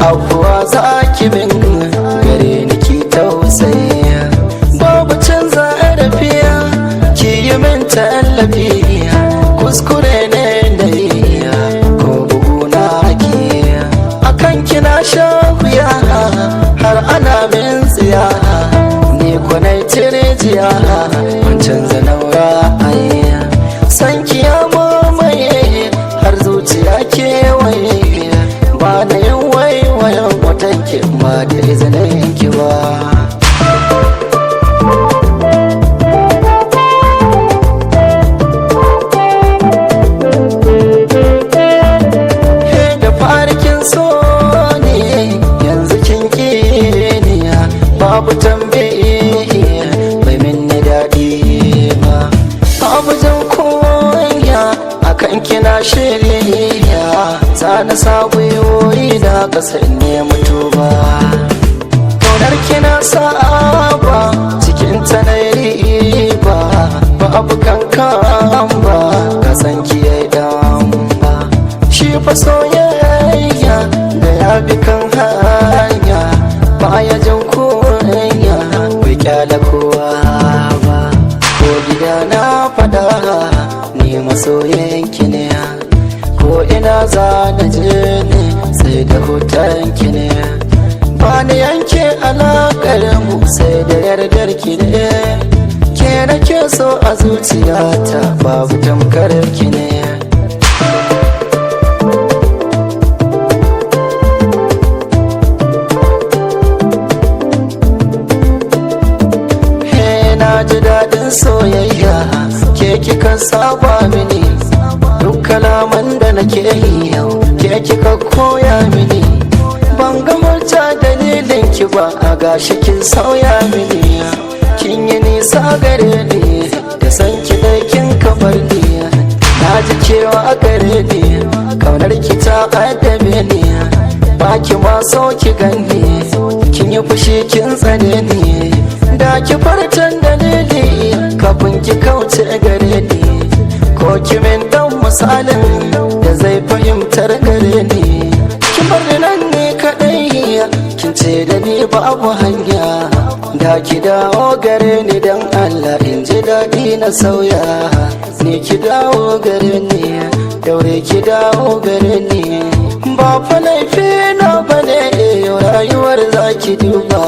Afuwa za ki min, gare ni ki tausayi. Babu canza rafiya, ki yi min tallafi. Kuskure ne na yi, ko bugu na ki akan kina sha wuya, har ana min tsiya. Ni kwanai tirejiya, ban canza naura ai. San ki ya mamaye har zuciya kewaye, ba na yin waiwayen watan ki ba da izinin ki ba. Da farkin so ne, yanzu kin ni, babu tambaye, bai minni daɗi ba. Babu jin kunya akan kina shirya, za na sa gwiwoyi na ƙasa in nemi tuba. Kaunar kina saba cikin ta na riba, babu kankan ba, ka san ki yayi dan ba. Shi fa soyayya da ya bi kan hanya, baya jin kunya, bai kyala kowa ba. Ko gida na fada, ni masoyanki ne. Ko ina za na je ne, sai da hotonki ne. Ba ni yanke alakar mu sai da yardar ki ne. Ke nake so a zuciyata, babu tamkar ki ne. He, na ji daɗin soyayya, ke kika saba mini. Duk kalaman da nake yi yau, ke kika koya mini. Ban ga murta dalilin ki ba, a gashi kin sauya mini. Kin yi nisa gare ni, da san ki dai kin kamar ni. Na ji cewa gare ni, kaunar ki ta addabe ni. Ba ki ma so ki ganni, kin yi fushi kin tsane ni. Da ki fartan dalili kafin ki kauce gare ni, ko ki min dan misalin da zai fahimtar gare ni. Kin bar ni nan ne kadai, kin ce da ni babu hanya. Da ki dawo gare ni dan Allah, in ji daɗi na sauya. Ni ki dawo gare ni, daure ki dawo gare ni. Ba fa laifi na bane, rayuwar za ki duba.